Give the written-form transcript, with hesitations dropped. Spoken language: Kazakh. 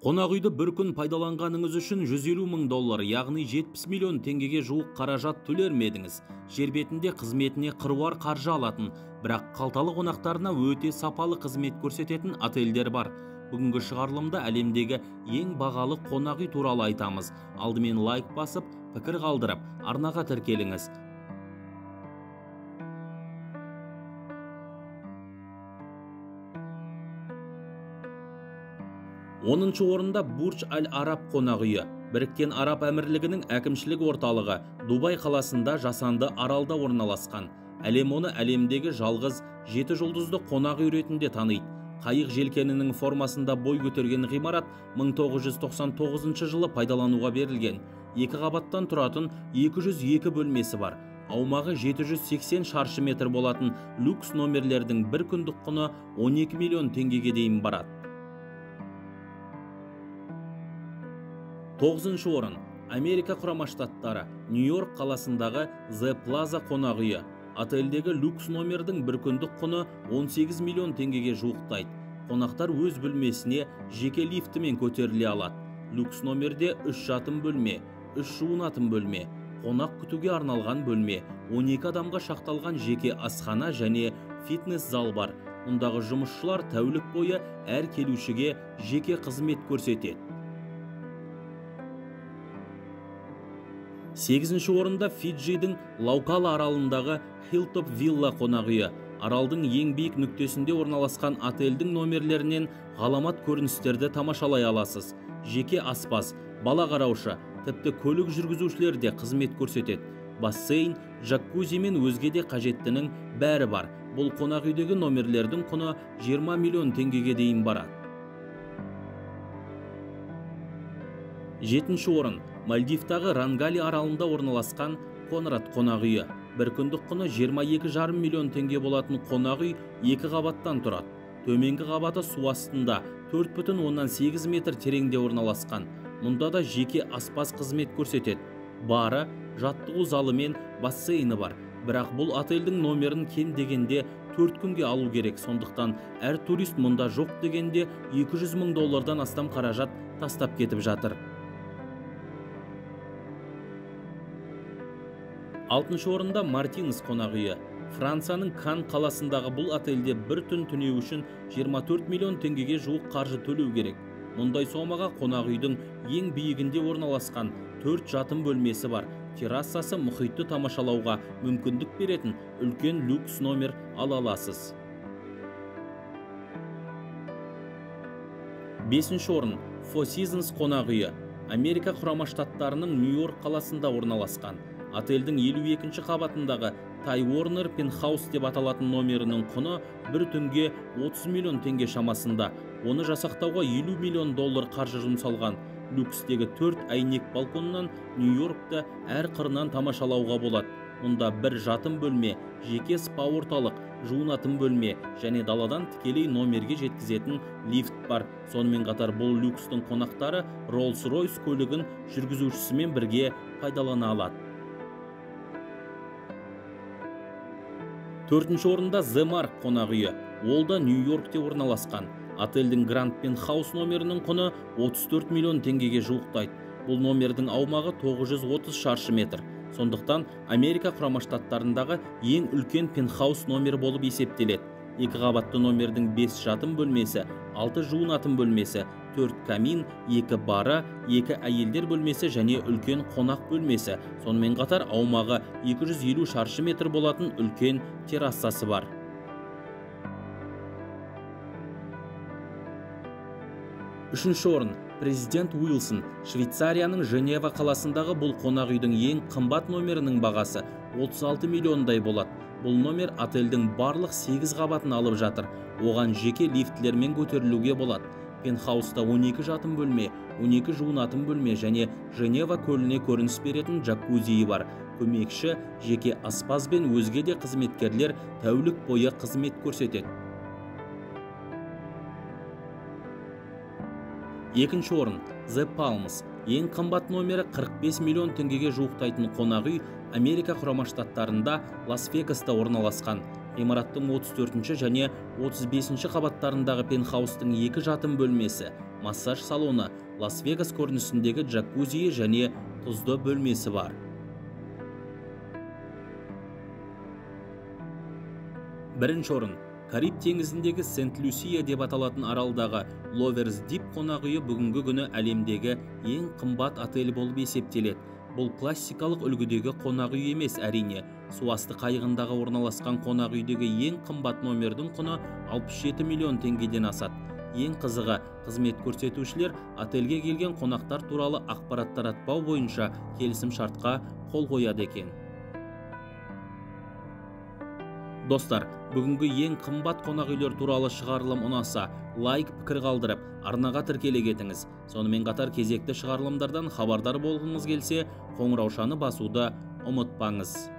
Қонақ үйді бір күн пайдаланғаныңыз үшін 150 мың доллар, яғни 70 миллион теңгеге жуық қаражат төлер ме едіңіз? Жер бетінде қызметіне қыруар қаржы алатын, бірақ қалталы қонақтарына өте сапалы қызмет көрсететін отельдер бар. Бүгінгі шығарылымда әлемдегі ең бағалы қонақ үй туралы айтамыз. Алдымен лайк басып, пікір қалдырып, арнаға тіркеліңіз. Оныншы орында Бурдж Аль-Араб қонақ үйі. Біріккен Араб Әмірлігінің әкімшілік орталығы Дубай қаласында жасанды аралда орналасқан. Әлем оны әлемдегі жалғыз 7 жұлдызды қонақ үй ретінде таниды. Қайық желкенінің формасында бой көтерген ғимарат 1999 жылы пайдалануға берілген. Екі қабаттан тұратын 202 бөлмесі бар. Аумағы 780 шаршы метр болатын люкс номерлердің бір күндік құны 12 миллион теңгеге дейін барады. 9-шы орын. Америка Құрама Штаттары, Нью-Йорк қаласындағы The Plaza қонақ үйі. Отельдегі люкс номердің бір күндік құны 18 миллион теңгеге жуықтайды. Қонақтар өз бөлмесіне жеке лифтімен көтеріле алады. Люкс номерде 3 жатын бөлме, 3 жуынатын бөлме, қонақ күтуге арналған бөлме, 12 адамға шақталған жеке асхана және фитнес зал бар. Мұндағы жұмысшылар тәулік бойы әр келушіге жеке қызмет көрсетеді. 8-ші орында Фиджидің Лаукала аралындағы Hilltop Villa қонақ үйі. Аралдың ең биік нүктесінде орналасқан отельдің номерлерінен ғаламат көріністерді тамашалай аласыз. Жеке аспаз, бала қараушы, тіпті көлік жүргізушілер де қызмет көрсетеді. Бассейн, джакузи мен өзге де қажеттінің бәрі бар. Бұл қонақ үйдегі номерлердің құны 20 миллион теңгеге дейін барады. 7-ші орын. Мальдивтағы Рангали аралында орналасқан Конрад қонақ үйі. Бір күндік құны 22,5 миллион теңге болатын қонақ үй екі қабаттан тұрады. Төменгі қабаты су астында 4,8 метр тереңде орналасқан. Мұнда да жеке аспаз қызмет көрсетеді. Бары, жаттығу залы мен бассейні бар. Бірақ бұл отельдің номерін кем дегенде 4 күнге алу керек. Сондықтан әр турист мұнда жоқ дегенде 200 мың доллардан астам қаражат тастап кетіп жатыр. 6-шы орында Мартинес қонақ үйі. Францияның Кан қаласындағы бұл отельде бір түн түнеу үшін 24 миллион теңгеге жуық қаржы төлеу керек. Мұндай сомаға қонақ үйдің ең биігінде орналасқан 4 жатын бөлмесі бар. Террасасы мұхитты тамашалауға мүмкіндік беретін үлкен люкс номер ала аласыз. 5-ші орын. Four Seasons қонақ үйі. Америка Құрама Штаттарының Нью-Йорк қаласында орналасқан. Отельдің 52-ші қабатындағы Тай Уорнер Пентхаус деп аталатын номерінің құны бір түнге 30 миллион теңге шамасында. Оны жасақтауға 50 миллион доллар қаржы жұмсалған. Люкстегі 4 әйнек балконнан Нью-Йоркті әр қырынан тамашалауға болады. Мұнда бір жатын бөлме, жеке спа орталық, жуынатын бөлме және даладан тікелей номерге жеткізетін лифт бар. Сонымен қатар бұл люкстің қонақтары Rolls-Royce көлігін жүргізушісімен бірге пайдалана алады. 4-ші орында The Mark қонақ үйі. Ол да Нью-Йоркте орналасқан. Отельдің Grand Penthouse номерінің құны 34 миллион теңгеге жуықтайды. Бұл номердің аумағы 930 шаршы метр. Сондықтан Америка Құрама Штаттарындағы ең үлкен пентхаус номері болып есептеледі. Екі қабатты номердің 5 жатын бөлмесі, 6 жуынатын бөлмесі, 4 камин, 2 бары, 2 әйелдер бөлмесі және үлкен қонақ бөлмесі. Сонымен қатар аумағы 250 шаршы метр болатын үлкен террасасы бар. 3-ші орын. Президент Уилсон. Швейцарияның Женева қаласындағы бұл қонақ үйдің ең қымбат номерінің бағасы 36 миллиондай болады. Бұл номер отельдің барлық 8 қабатын алып жатыр. Оған жеке лифтілермен көтерілуге болады. Пентхауста 12 жатын бөлме, 12 жуынатын бөлме және Женева көліне көрініс беретін джакузиі бар. Көмекші, жеке аспаз бен өзге де қызметкерлер тәулік бойы қызмет көрсетеді. 2-ші орын. The Palms. Ең қымбат номері 45 миллион теңгеге жуықтайтын қонақ үй Америка Құрама Штаттарында Лас-Вегаста орналасқан. Ғимараттың 34-ші және 35-ші қабаттарындағы пентхаустың 2 жатын бөлмесі, массаж салоны, Лас-Вегас көрінісіндегі джакузи және тұзды бөлмесі бар. Бірінші орын. Кариб теңізіндегі Сент-Люсия деп аталатын аралдағы Ловерс Дип қонақ үйі бүгінгі күні әлемдегі ең қымбат отель болып есептеледі. Бұл классикалық үлгідегі қонақ үй емес, әрине. Суасты қайығындағы орналасқан қонақ үйдегі ең қымбат номердің құны 67 миллион теңгеден асады. Ең қызығы, қызмет көрсетушілер отельге келген қонақтар туралы ақпарат таратпау бойынша келісім шартқа қол қояды екен. Достар, бүгінгі ең қымбат қонақ үйлер туралы шығарылым ұнаса, лайк, пікір қалдырып, арнаға тіркеле кетіңіз. Сонымен қатар кезекті шығарылымдардан хабардар болғыңыз келсе, қоңыраушаны басуды ұмытпаңыз.